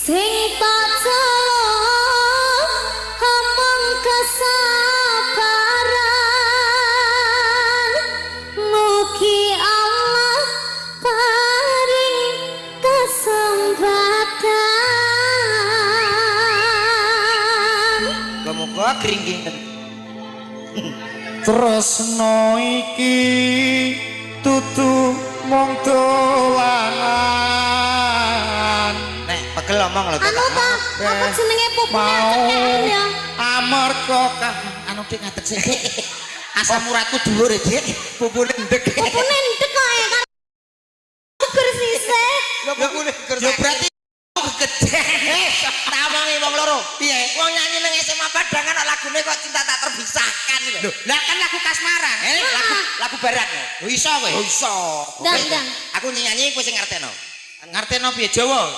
Sing tak jaluk amung kesabaran, mugi Allah paring kesempatan. Muga-muga gringgingen. Tresno iki dudu mung dolanan. Nek pegel omong lho. Anu ta, apa jenenge, pupune Mau cekeken ya. amarga Anu, Dik, ngadeg sik, Dik. Asam uratku dhuwur, Dik. Pupune ndek. Pupune ndek kok e kan kursi. Lho, pupune. Ya berarti gede. Tak omongi wong loro. Piye? Wong nyanyi nang SMA Padangan kok lagune kok "Cinta Tak Terpisahkan" lho. Lho, lah kan lagu kasmaran. Eh, lagu lagu barat ya. Lho, iso kowe. Oh, iso. Ndang, ndang. Aku nyanyi, kowe sing ngertekno. Ngerteno piye, Jawa?